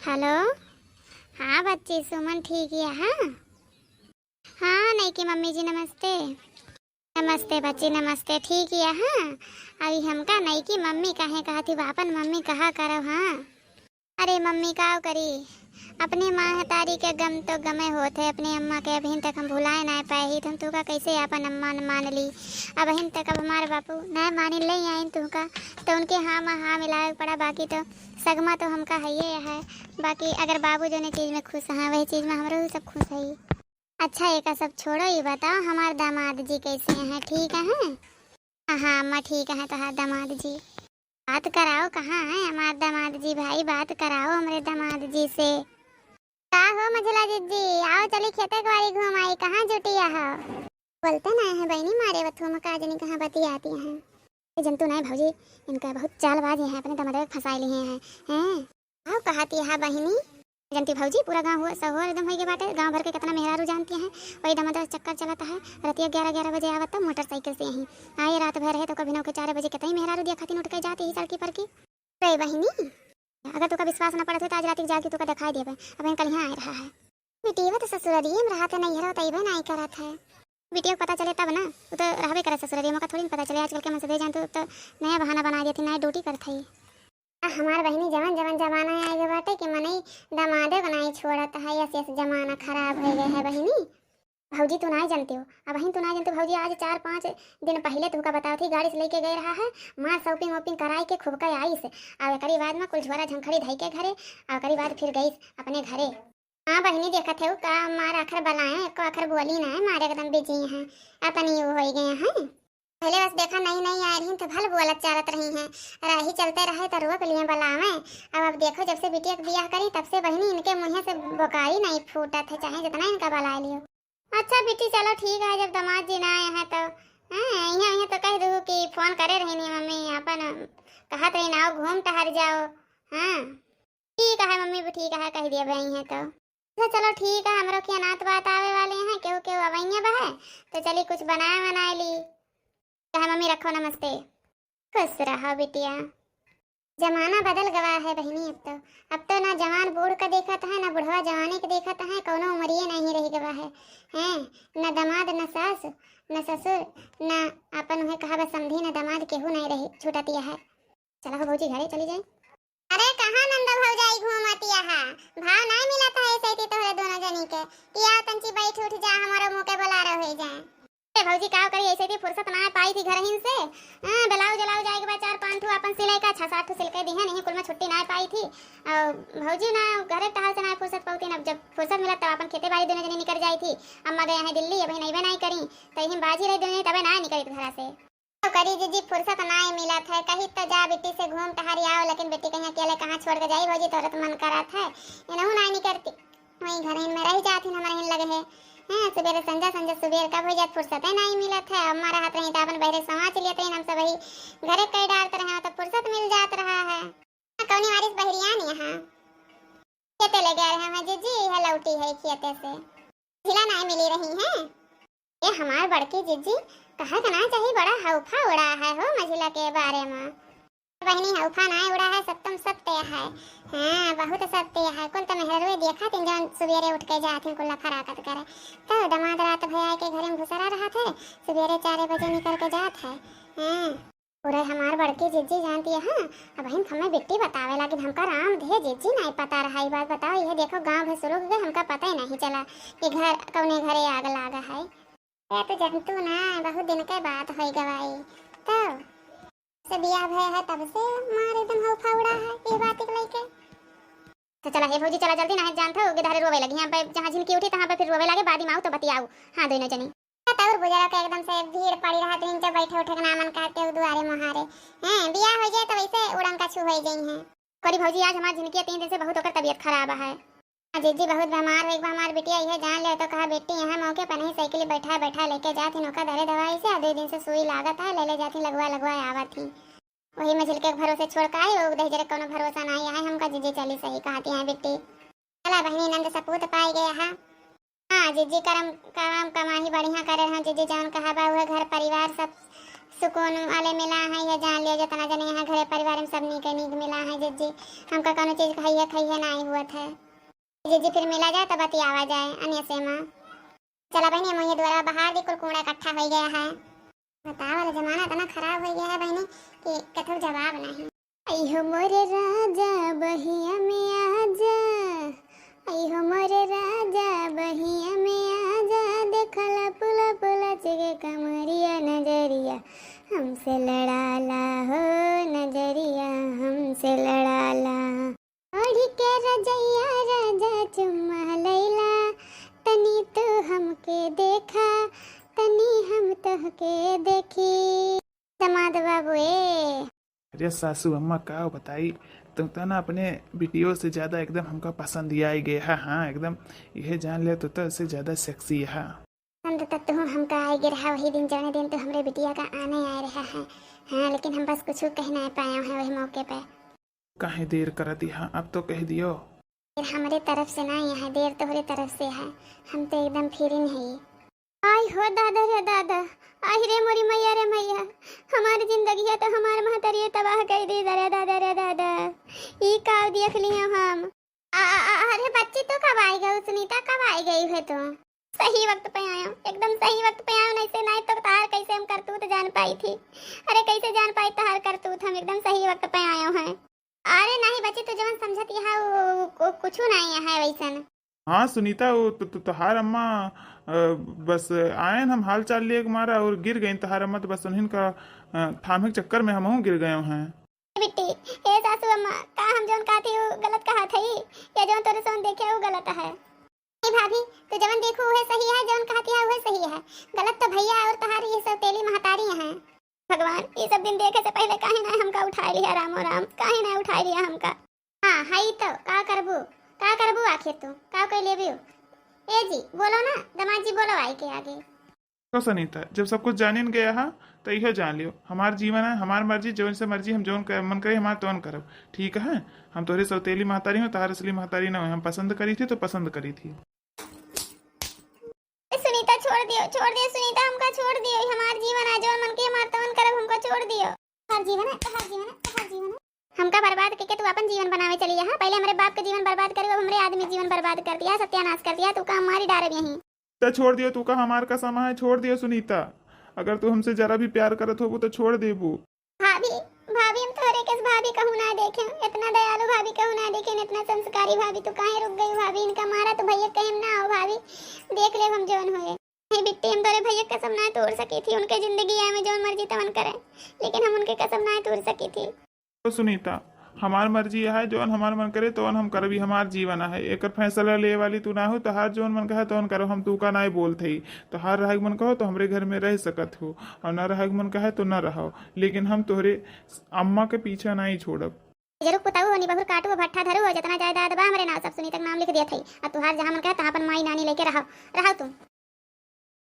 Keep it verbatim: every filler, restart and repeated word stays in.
हेलो, हाँ बच्ची, सुमन ठीक है? हाँ, हाँ, नइकी मम्मी जी, नमस्ते। नमस्ते बच्ची, नमस्ते, ठीक है? हाँ, अभी हमका नइकी मम्मी काहे कहत ही, आपन मम्मी कहा करो। हाँ, अरे मम्मी, का करी, अपने महतारी के गम तो गमे होत है, अपने अम्मा के अबहिन तक हम भुलाए ना पाए ही, तो हम तुका कैसे आपन अम्मा न मान ली? अबहिन तक अब हमारे बापू ना मानिन, ले आइन तुका, तो उनके हाँ में हाँ मिलावे के पड़ा, बाकी तो सगमा तो हमका हइये है। बाकी अगर बाबू जौने चीज में खुश हैं, वही चीज में हमरो भी सब खुश है। अच्छा, एका सब छोड़ो, ये बताओ, हमार दामाद जी कैसे हैं, ठीक हैं? हाँ, हाँ, अम्मा, ठीक हैं तोहार दामाद जी। बात कराओ, कहाँ हैं हमार दामाद जी? भाई, बात कराओ हमरे दामाद जी से। का हो मझला जिज्जी, आओ चली खेते कवारी घूम आई, कहाँ जुटी हो? बोलते ना है बहिनी, मारे बथुआ में का जनी कहाँ बतियाती हैं। ए, जनतू नाय भौजी, इनका बहुत चालबाज हैं, अपने दमदवे के फंसाए लिए हैं। हैं? आओ कहती है बहिनी। जनती भौजी, पूरा गाँव हुआ, सहर एकदम होई गए बाटे, गाँव भर के कितना मेहरारू जानती हैं, वही दमदवे चक्कर चलता है। रतिया ग्यारह ग्यारह बजे आवत तो मोटरसाइकिल से यहीं आए, रात भर रहे तो कभी नौ के चार बजे कितनी मेहरारू दिया खातिर उठ के जाती ही सड़की पर की। रे बहिनी, अगर तुका विश्वास न पड़त है तो आज रात के जाके तुका दिखाई देबे, अब कल यहाँ आए रहा है। बिटिया तो ससुररिये में रहत है, नैहरा तो अइबे नाई करत है। बिटिया के पता चले तब ना, उ तो रहबे करे ससुररिये में, ओका थोड़ी न पता चले। आजकल के मन से दे जान तो, तो नया बहाना बना देती, नया ड्यूटी करत है। आ हमार बहिनी, जवन जवन जमाना आए गए बाटे कि मनई दमादे को नाई छोड़त है, ऐसे ऐसे जमाना खराब हो गए है बहिनी। भौजी तू नाई जानती हो, अबहिन तू नाई जानती हो भौजी, आज चार पाँच दिन पहले तुहका बतावत ही, गाड़ी से लेके गए रहा है, मार shopping वॉपिंग कराई के खूब का आइस, और एकरी बाद में कुल झोरा झंखड़ी धई के घरे, और एकरी बाद फिर गईस अपने घरे। हाँ बहिनी, देखत है का मार आखर बलाए, एको आखर बोली ना है, मारे एकदम बिजी हैं, अपनी वो हो गए हैं। पहले बस देखा, नई नई आए रही तो भल बोलत चालत रही हैं, राही चलते रहे तो रोक लिए बलावे। अब अब देखो, जब से बिटिया के बियाह करी तब से बहिनी इनके मुँहे से बोकारी नहीं फूटत है, चाहे जितना इनका बला लियो। अच्छा बिटी, चलो ठीक है, जब दामाद जी ना आए हैं तो, हाँ, यहाँ यहाँ तो कह दू कि फोन करे रही नहीं मम्मी, अपन कहत रही ना, घूम टहर जाओ। हाँ ठीक है मम्मी, भी ठीक है, कह दिया भाई है तो। अच्छा चलो ठीक है, हमरो के अनाथ बात आवे वाले हैं, केहू केहू अवैया बा है, तो चली कुछ बनाए बनाए ली। कहे मम्मी, रखो, नमस्ते। खुश रहो बिटिया। जमाना बदल गवा है बहिनी, अब तो, अब तो ना जवान बूढ़ का देखत है, ना बुढ़वा जवानी के देखत है, कौनो उमरिये नहीं रह गवा है। हैं, ना दामाद, ना सास, ना ससुर, ना अपन उहे कहा बस समधी, ना दामाद, केहू नहीं रही, छूटतिया है। चला हो भौजी, घरे चली जाए। अरे कहाँ नंदा भौजाई घूमतिया है, भाव नहीं मिलत है ऐसे ही तोहरे दोनों जनी के कि आओ तंची बैठ उठ जा, हमारो मुँह के बोलारो हो जाए। ए भौजी, का करी, ऐसे थी फुर्सत ना पाई थी घरहिन से। हाँ, ब्लाउज उलाउज आए के बाद चार पाँच ठो अपन सिलाई का, छह सात ठो सिल के दिहन, यही कुल में छुट्टी ना पाई थी। और भौजी ना घरे टहल से ना फुर्सत पाती, अब जब फुर्सत मिला तब अपन खेते बाड़ी दोनों जनी निकल जाई थी। अम्मा गए हैं दिल्ली, अभी नहीं बनाई करी, तो यही बाजी रही दोनों जनी, तबे ना निकली घर से। का करी जिज्जी, फुर्सत ना मिलत है, कही तो जा बिट्टी से घूम टहरी आओ, लेकिन बिट्टी कहीं अकेले कहाँ छोड़ के जाई भौजी, तोरे तो मन करत है, इनहू ना निकलती। वहीं घर में रह जात हिन, हमारे हिन लगे है। हैं, सवेरे संझा, संझा सवेर कब हो जात, फुर्सत है नहीं मिलत है। अम्मा रहत रही तो अपन बहरे समा चलिए थे, हम सब वही घरे कई डालत रहे, तो फुर्सत मिल जात रहा है। कौनी वारिस बहरियान यहाँ खेते ले गए रहे हैं जिज्जी, यह लौटी है खेते से। झिला नहीं मिली रही है। ए हमार बड़की जिज्जी, कहे के ना चाही, बड़ा हौफा उड़ा है हो मझिला के बारे में। बहिनी, हौफा ना उड़ा है, सत्यम सत्य है। हाँ, बहुत सत्य है। कुल तो मेहररुए देखा तीन जौन सुबेरे उठ के जात हैं कुल्ला फराकत करे। तो दमाद रात भया के घरे में घुसरा रहा थे, सुबेरे चार बजे निकल के जात है। हाँ। पूरे हमार बड़की जिज्जी जानती है, हाँ, अब हिन हमें बिट्टी बतावे लागिन, हमका राम धे जिज्जी नहीं पता रहा। ये बात बताओ, ये देखो गाँव भर सुलग गए, हमका पता ही नहीं चला कि घर कौने घरे आग लागा है। ये तो जंतु ना, बहुत दिन के बात होई गवाई। तो से बियाह भय है तब से मार एकदम हौफा उड़ा है ये बात के लेके। तो चला हे भौजी, चला जल्दी, ना है जानत हो, गिधारे रोवे लगी। यहाँ पे जहाँ झिनकी उठी तहाँ पे फिर रोवे लगे, बाद में आओ तो बतियाओ। हाँ, दोनों जनी। तो और बुजुर्ग के एकदम से भीड़ पड़ी रहा, दिन जब बैठे उठे के नामन करते हो दुआरे मुहारे। हैं, बियाह हो जाए तो वैसे उड़न का छू हो जाई हैं। करी भौजी, आज हमार झिनकी तीन दिन से बहुत ओकर तबीयत खराब है। हाँ जिज्जी, बहुत बीमार हो, एक बार हमार बिटिया यह जान ले तो कहा, बेटी यहाँ मौके पर नहीं, साइकिल बैठा बैठा लेके जात ही नौका दरे दवाई से, दो दिन से सुई लागत है, ले ले जात ही लगवा लगवा आवत ही। वही मझिल के भरोसे छोड़ के आई, वो दही जरे कोनो भरोसा नहीं है हमका। जिज्जी चली सही कहती हैं बिट्टी। चला बहिनी, नंद सपूत पाए गया है। हाँ जिज्जी, करम काम कमाही बढ़िया करे रहो जिज्जी, जौन कहा बा उहे घर परिवार सब तो कौन आले मिला है, ये जान लियो, जितना जने यहाँ घरे परिवार में सब नीके नीक मिला है जिज्जी। हमका कौनो चीज खाइए खाइए ना आई हुआ था। जिज्जी फिर मिला जाए तो बतियावा जाए अन्य से माँ। चला बहनी, हम ये द्वारा बाहर भी कुल कूड़ा इकट्ठा हो गया है। बताओ वाला जमाना इतना खराब हो गया है बहनी कि कथो जवाब नहीं। अइहो मोरे राजा बहिया में आजा, अइहो मोरे राजा बहिया में आजा, देखला पुला पुला चिके कमरिया नजरिया, हमसे लड़ाला हो नजरिया, हमसे लड़ाला। ओढ़ी के रजैया राजा चुम्मा लैला, तनी तू हमके देखा, तनी हम तोहके देखी। दमाद बाबू ए। अरे सासू अम्मा, का बताई, तुम तो ना अपने वीडियो से ज्यादा एकदम हमका पसंद ही आई गए है। हाँ, एकदम यह जान ले, तो, तो इससे ज्यादा सेक्सी है। पसंद तो तू हमका आई गए रहा वही दिन, जौने दिन तू हमरे बिटिया का आने आए रहा है। हाँ, लेकिन हम बस कुछ कह नहीं पाए हैं वही मौके पे। काहे देर करत यहाँ, अब तो कह दियो। फिर हमरे तरफ से ना यहाँ देर, तोहरे तरफ से है। हम तो एकदम फिरिन है। आई हो दादा रे दादा, आई रे मोरी मैया रे मैया, हमारी जिंदगी है तो हमारे महतरिये तबाह कर दी रे दादा रे दादा। ई का देख लियो हम। आ, आ, आ, अरे बच्ची, तू कब आई गई? सुनीता, कब आई गई है तू? सही वक्त पे आयो, एकदम सही वक्त पे आयो, नहीं से नहीं तो तार कैसे हम करतूत जान पाई थी। अरे कैसे जान पाई तहार करतूत, हम एकदम सही वक्त पे आयो हैं। अरे नहीं बच्ची, तू जवन समझत यहाँ वो, वो कुछ नहीं है वैसन। हाँ सुनीता, वो तो, तो, तोहार अम्मा, अ, बस आयन हम हाल चाल लिए के मारा और गिर गई तोहार अम्मा, तो बस उन्हीं का, अ, थामे के चक्कर में हमहूँ गिर गए हैं। ए बिट्टी, ए सासू अम्मा, का हम जौन कहत ही उ गलत कहत हई, या जौन तोरे सोन देखे उ गलत है? ए भाभी, तू जवन देखू उहे सही है, जवन कहत ही उहे सही है। गलत तो भैया और तोहार ये सौतेली महतारी हैं। भगवान, ये सब दिन देखे से पहले काहे ना हमका उठाए लिया रामो राम, काहे ना उठाए लिया हमका? हाँ, हई तो का करबू, का करबू आखिर तू, का कोई लेबू? ए जी, बोलो ना, दामाद जी बोलो आई के आगे। तो सुनीता, जब सब कुछ जानिन गया है, तो इहो जान लियो, हमार जीवन है, हमार मर्जी, जौन से मर्जी हम जौन कर, मन करे, हमार तौन करब, ठीक है? हम तोहरे सौतेली महतारी हो, तोहार असली महतारी ना हो, हम पसंद करी थी तो पसंद करी थी। ए सुनीता, छोड़ दियो, छोड़ दियो सुनीता, हमका छोड़ दियो, ई हमार जीवन है, जौन मन के हमार तौन करब, हमका छोड़ दियो। तोहार जीवन है, तोहार जीवन है, तोहार जीवन है। हमका बर्बाद करके तू अपन जीवन बनावे चली यहाँ। पहले हमरे बाप के जीवन बर्बाद करे, अब हमरे आदमी जीवन बर्बाद कर दिया, सत्यानाश कर दिया। तू का मारी डारब यहीं। तो छोड़ दियो, तू का हमार कसम है, छोड़ दियो सुनीता। अगर तू हमसे जरा भी प्यार करत होबू तो छोड़ देबू। भाभी, भाभी, हम तोहरे के भाभी कहूँ ना देखे, इतना दयालु भाभी कहूँ ना देखे, इतना संस्कारी भाभी। तू काहे रुक गई भाभी? इनका मारा तो भैया कहे ना हो भाभी, देख ले हम जौन होए। नहीं बिट्टी, हम तोरे भैया के कसम ना तोड़ सकी थी, उनके जिंदगी है, में जौन मर्जी तवन करे, लेकिन हम उनके कसम ना तोड़ सकी थी। तो सुनीता, हमार मर्जी यह है, जौन हमार मन करे तौन हम करबी, हमार जीवन है, एकर फैसला ले वाली तू ना हो, तोहार जौन मन कहे तौन करो, हम तू का नाई बोलत हई। तोहार रहे के मन कहो तो हमरे घर में रह सकत हो, और ना रहे के मन कहे तो ना रहो, लेकिन हम तोहरे अम्मा के पीछा नहीं छोड़ब। जरूर पुताऊ होनी बहुर काटू हो भट्ठा धरू हो, जितना जायदाद बा हमरे नाव सब सुनीता के नाम लिख दिया थई, और तुहार जहाँ मन कहे तहाँ अपन माई नानी लेके रहो, रहो तू।